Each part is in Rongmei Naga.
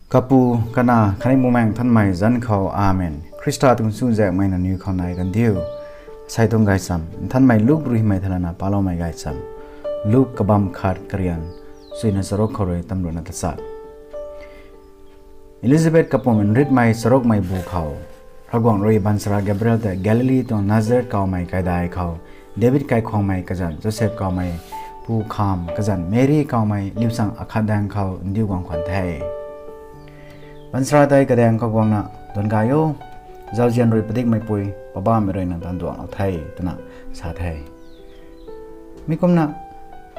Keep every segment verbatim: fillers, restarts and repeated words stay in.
Kapu, Kanac khatni Bumaengh Nthanmei zanc khou, Amen. Khrista tuang chuzaenghmei nangniw khou nai kandiu. Asei tuang gaychamv Nthanmei Luk rui hymei thalana paloumei gaychamv. Luk kabamv khat, karian suina charuk khou rui tamruhna tachat. Elizabeth kapumc nritmei charukmei bu khou, Ravguangc rui baanchara Gabriel ta Galili tuang Nazareth kawmei kaidai khou, David kaikhwangmei kazanc Joseph kawmei pu kham kazanc Meri kawmei liuchang akhat daeng khou ndiu guang khwan the. Baanchara tei kadaeng khou guangna, Duan gay o, zauzian rui padikmeipui Poubauhmei rui nang ta nduanghlou the, twna sa the. Mi kumna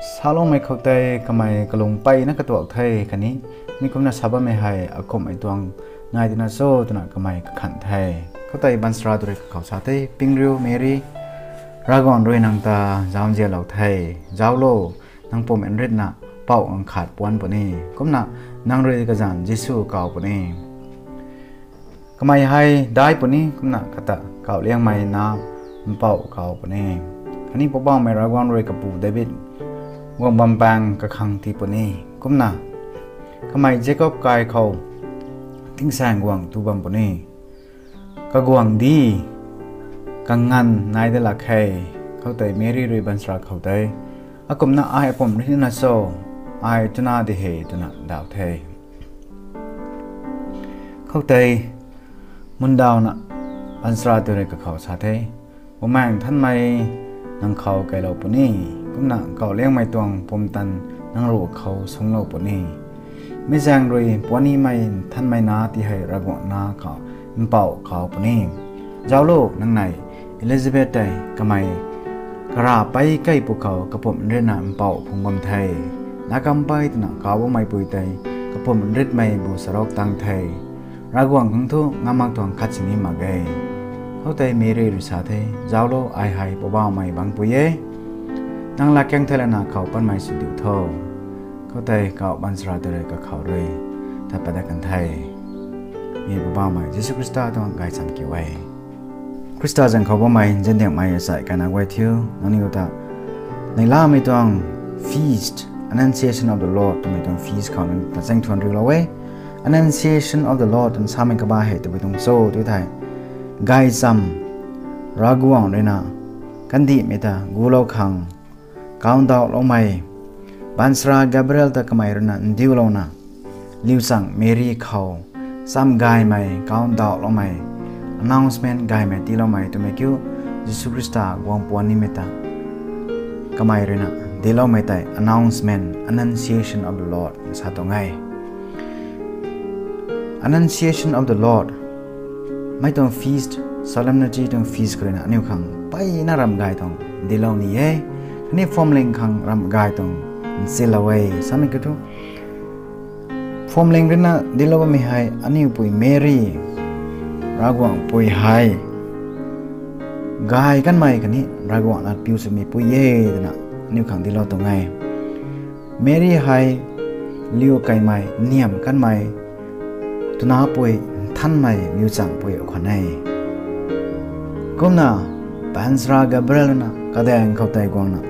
saloumei khou tei kamei kalung mpeyna katuak the khatni, mi kumna sa bammei hei akumhmei tuang nai tina cho twna kamei kakhanh the. Khoutei baanchara tu rui kakhou sa the, Pingriu Meri, Ravguangc rui nang ta zauzianlou the. Zauclo, nang pumc nritna mpouh ganv khat puanc puni, kumna nang rui kazanc Jisu kaw puni. Kamei hei daic puni, kumna kata kauhliangmei nac mpouh kaw puni. Khatni Poubauhmei Ravguangc rui kapu David guang bampaeng kakhang tii puni, kumna kamei Jakob kai khou tingsaeng guang tu bam puni. Kaguangcdic kanganv nai dat lak khe. Khoutei Meri rui baanchara khou tei, Akumhna ai apumc nritna cho? Ai twna di he, twna daw the. Khoutei mundawna baanchara tu rui kakhou sa the, Bumaengh Nthanmei nang khou keylou puni, kumna kauhliangmei tuang pumtan nang ruc khou suangclou puni. Mi zaeng rui puanimei nthanmei nac ti hei Ravguangc nac khou mpouh kaw puni. Zauclo, nang nei Elizabeth tei kamei karapei kei pwkhou kapumc nritna mpouh phungc bam the. Nac kampei twna kaw bammeipui tei kapumc nritmei bu charuk tang the. Ravguangc khang thu ngam mak tuang khat sini mak ge. Khoutei Meri rui sa the, Zauclo, ai hei Poubauhmei bangpui e. Nang latkaeng thei lana khou panmei sw diu tho. Khoutei kauh baanchara tu rui kakhou rui tat pat dat kan the. Mi Poubauhmei Jisu Khrista tuang gaychamv kiu e. Khrista zaeng khou bammei zandiangmei achai kaina guay thiu, nangniw ta neihlamei tuang feast, Annunciation of the Lord twmei tuang feast khou nang ta zaeng thuan riulou e. Annunciation of the Lord twna samei kaba hei tabui tuang cho tu thei, gaychamv Ravguangc ruina kandihmei ta gulou khang kaundauhloumei, baanchara Gabriel ta kamei ruina ndiulouna, liuchang Meri khou cham gaymei, kaundauhloumei, announcement gaymei tiiloumei twmei kiu, Jisu Khrista guang puan nimei ta kamei ruina dincloumei tei announcement, Annunciation of the Lord sa tuang e. Annunciation of the Lord, mei tuang feast, solemnity tuang feast khou ruina aniu khang mpeyna ramh gay tuang dinclou ni e. Khatni phuamling khang ramh gay tuang nchilou e samei kiu thu, phuamling ruina dinclou bammei hei aniu pui Meri, Ravguangc pui hei gay kanmei khatni Ravguangc lat piu swmei pui e twna aniu khang dinclou tuang e. Meri hei liu kaimei, niamh kanmei, twna pui, nthanmei liuchangpui khwan e. Kumna baanchara Gabriel na kadaeng khou tei guangna,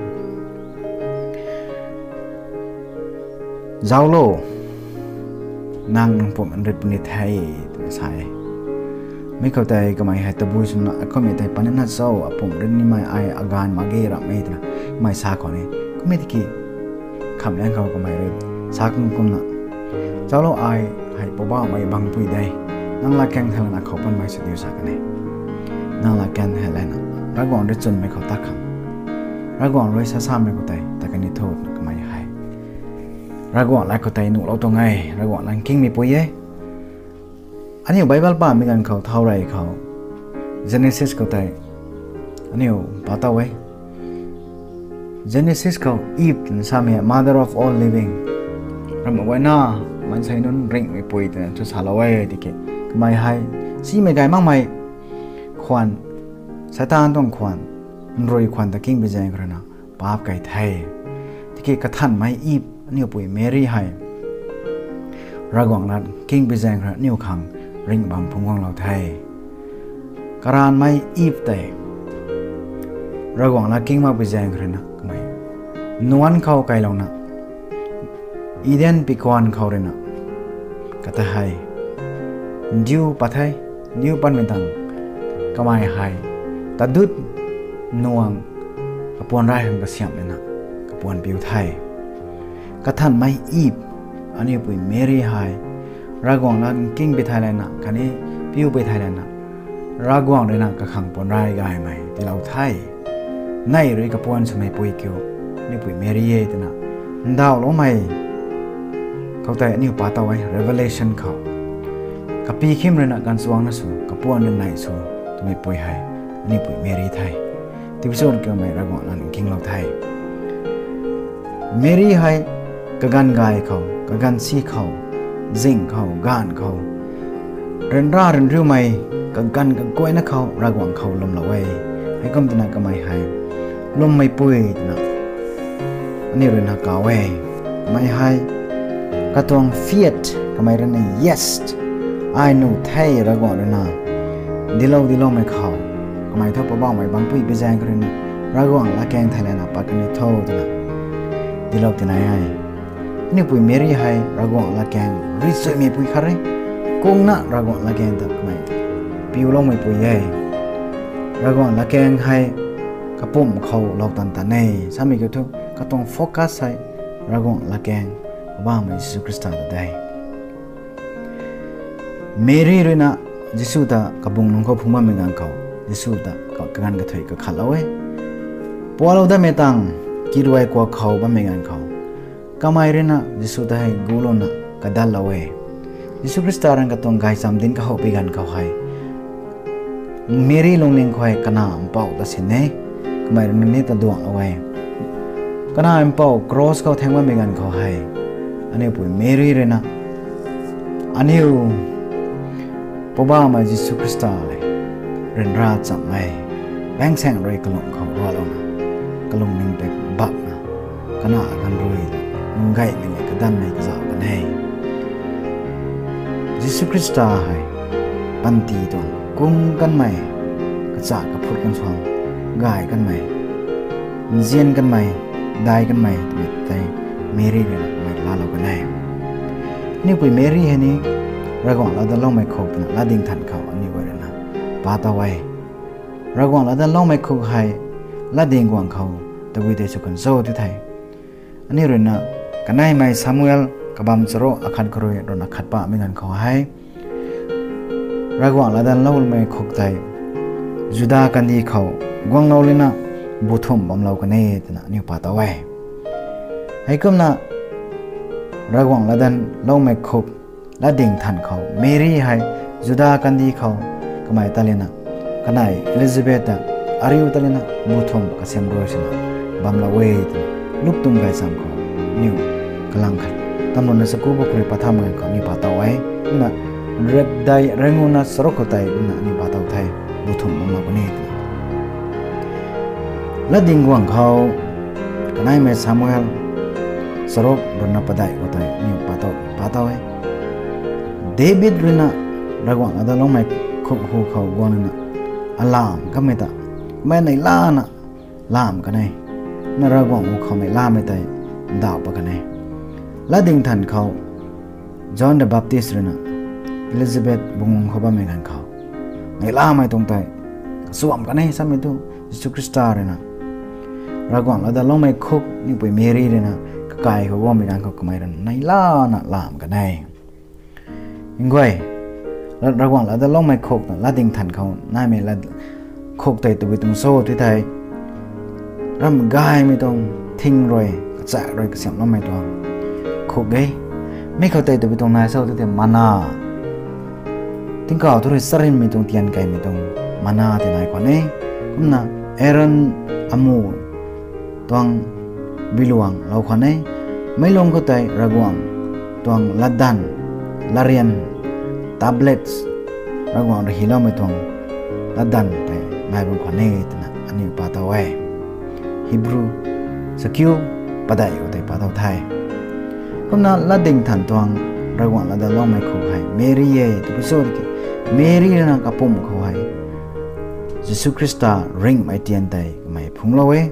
Zauclo, nang nang pumc nrit puni the, twna sa e. Mi khou tei kamei hei tabui swna, akumhmei tei panina cho, apumc nrit nimei ai agaanv mak ge ramh e, twna kamei sa khwan e. Kummei tiki khamhliang khou kamei rui sa kum kumna, Zauclo, ai hei Poubauhmei bangpui de. Nang latkaeng thei lana khou panmei sw diu sa kan e. Nang latkaeng thei lana Ravguangc rui chwnmei khou tat khang, Ravguangc rui sa samei khou tei tat kan ni tho, twna kamei hei Ravguangc lat khou tei nuhlou tuang e. Ravguangc lat kingmei pui e. Aniu Bible pamei ganv khou thau rey khou, Genesis khou tei aniu pa tow e. Genesis khou Eve twna samei, mother of all living, ramh guayna maansei nunc ringhmei pui twna thu salou e tiki, kamei hei simei gay makmei khwan, Seitaan tuang khwan, nrui khwan ta kingpui zaeng khou ruina paap key the. Tiki kathanmei Eve, aniu pui Meri hei Ravguangc lat kingpui zaeng khou ruina aniu khang ringh bam phungc guanglou the. Karanmei Eve tei Ravguangc lat king makpui zaeng khou ruina kamei nuanc khou keylouna, Eden pikuan khou ruina kata hei ndiu pat the, ndiu patmei tang kamei hei tadut nuang kapuan rai khang kasiamh lana kapuan piu the. Kathanmei Eve, aniu pui Meri hei Ravguangc lat nkingpui thei lana khatni piupui thei lana Ravguangc ruina kakhang puan rai gaymei tiilou the. Nei rui kapuan swmei pui kiu, aniu pui Meri e twna ndauhloumei khou tei aniu pa tow e, Revelation khou. Kapi khim ruina ganchuangna sw, kapuan rui nei sw twmei pui hei aniu pui Meri the. Tabui cho twmei Ravguangc lat nkinglou the. Meri hei kaganv gay khou, kaganv si khou, zing khou, gaanv khou, ryanra ryanriumei, kaganv kaguayna khou Ravguangc khou lwmlou e. Heikum twna kamei hei lwmmeipui twna aniu ruina kaw e. Kamei hei katuang faith, kamei ruina yes, ai nuh the Ravguangc ruina dilou diloumei khou, kamei thu Poubauhmei bangpui bizaeng khou ruina Ravguangc latkaeng thei lana pat kani tho twna dilou tinai e. Aniu pui Meri hei Ravguangc latkaeng rui chuimeipui khat e. Kungna Ravguangc latkaeng ta kamei piuloumei pui e. Ravguangc latkaeng hei kapumc khou lou tan tan e samei kiu thu, katuang focus hei Ravguangc latkaeng, Poubauhmei Jisu Khrista ta de. Meri ruina Jisu ta kabung lungc khou phungc bammei ganv khou, Jisu ta ka- kaganv kathuic kakhatlou e. Pualou datmei tang kiruai kuak khou bammei ganv khou, kamei ruina Jisu ta hei gulouna kadatlou e. Jisu Khrista rui katuang gaychamv dinc kahowpui ganv khou hei Meri lungning khou hei kana mpouh ta sin e, kamei ruina ni ta duanglou e. Kana mpouh cross khou thaeng bammei ganv khou hei, aniu pui Meri ruina aniu Poubauhmei Jisu Khrista le ryanra chammei, baengsaeng rui kalung khou rualouna, kalungning tei bakna, kana ganv rui nunggaymei le kadanmei kazauh kan e. Jisu Khrista hei panty tuang kung kanmei, kachak kaphut kan suang gay kanmei, nzian kanmei, dai kanmei twmei tei Meri ruina kamei laalou kan e. Aniu pui Meri hei ni Ravguangc latdanloumei khuk twna latdyng than khou aniu guay ruina pa tow e. Ravguangc latdanloumei khuk hei latdyng guang khou tabui tei sw kan cho ti thei, aniu ruina kaneimei Samuel kabam charuk akhat khou rui ruina khat pamei ganv khou hei, Ravguangc latdanloumei khuk tei Juda kandih khou guanglou lana bu thumh bamlou kan e twna aniu pa tow e. Heikumna Ravguangc latdanloumei khuk latdyng than khou Meri hei Juda kandih khou kamei ta lana, kanei Elizabeth ta ariu ta lana bu thumh kasiam rui swna bamlou e twna Luk tuang gaychamv khou aniu kalang khat tamruna chaku bu khou rui pathammei ganv khou aniu pa tow e. Kumna Rak dei renguna charuk khou tei kumna aniu pa tow the, bu thumh bamlou kan e twna. Latdyng guang khou kaneimei Samuel charuk ruina padeih khou tei aniu pa tow, pa tow e. David ruina Ravguangc latdanloumei khuk hu khou guang lana alam kamei ta, mei neihlana lam kan e. Na Ravguangc hu khou mei lamei tei ndauh pat kan e. Latdyng than khou John the Baptist ruina Elizabeth bungc lungc khou bammei ganv khou neihlamei tuang tei kasuam kan e samei thu, Jisu Khrista ruina Ravguangc latdanloumei khuk aniu pui Meri ruina kakai khou guangmei ganv khou kamei ruina neihlana lam kan e. Nguay, Ra- Ravguangc latdanloumei khuk na latdyng than khou naimei lat- khuk tei tabui tuang cho ti thei, ram gaymei tuang thing rui, kachak rui kasiamhloumei tuang khuk e. Mi khou tei tabui tuang nai cho ti thei mana, tingkauh thu rui charynmei tuang tian keymei tuang mana ti nai khwan e. Kumna Aaron amu tuang biluang lou khwan e. Meic lung khou tei Ravguangc tuang latdanv, latryan, tablets, Ravguangc rui hyloumei tuang latdanv tei nai bam khwan e twna aniu pa tow e. Hebrew sakiu padeih khou tei pa tow the. Kumna latdyng than tuang Ravguangc latdanloumei khuk hei Meri e twna cho tiki, Meri ruina kapumc khou hei Jisu Khrista ringhmei tian tei kamei phungclou e.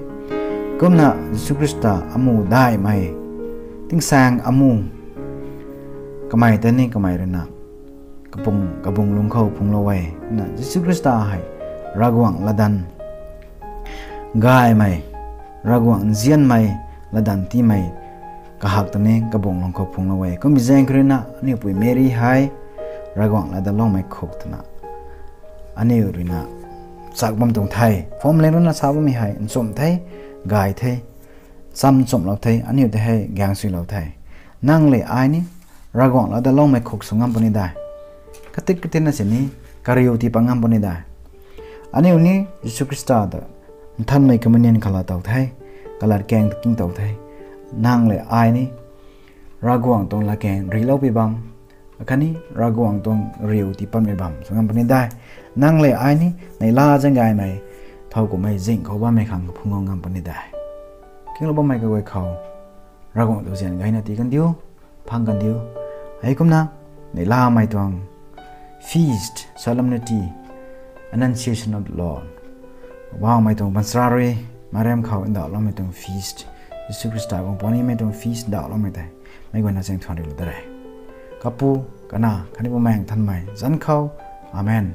Kumna Jisu Khrista amu daihmei, tingsaeng amu, Kamei ta ni kamei rui na kabung lung khou phungclou e. Na Jisu Khrista hei Ravguangc latdanv gaymei, Ravguangc nzianmei, latdanv tiimei kahak ta ni kabung lung khou phungclou e. Kummei zaeng khou rui na aniu pui Meri hei Ravguangc latdanv loumei khuk twna aniu rui na chak bam tuang the. Phwamling rui na sa bammei hei nchumh the, gay the, cham nchumhlou the, aniu ta hei gaeng suilou the. Nang le ai ni Ravguangc latdanv loumei khuk sw ngam puni de. Katik katikna sini kariu tii pat ngam puni de. Aniu ni Jisu Khrista ta nthanmei communion khalou tow the, kalat kaeng ta king tow the. Nang le ai ni Ravguangc tuang latkaeng riclou pui bam, akhatni Ravguangc tuang riu tii patmei bam sw ngam puni de. Nang le ai ni neihla zaeng gaymei, thow kumhmei zing khou bammei khang phungc ngam puni de. Kinglou bammei kaguay khou Ravguangc tu zian gayna tii kandiu, phang kandiu. Heikumna neihlamei tuang feast, solemnity, Annunciation of the Lord, Poubauhmei tuang baanchara rui mariam khou ndauhloumei tuang feast, Jisu Khrista guang punimei tuang feast ndauhloumei tei meic guayna chaeng thuan riulou da re. Kapu, Kanac khatni Bumaengh Nthanmei zanc khou. Amen.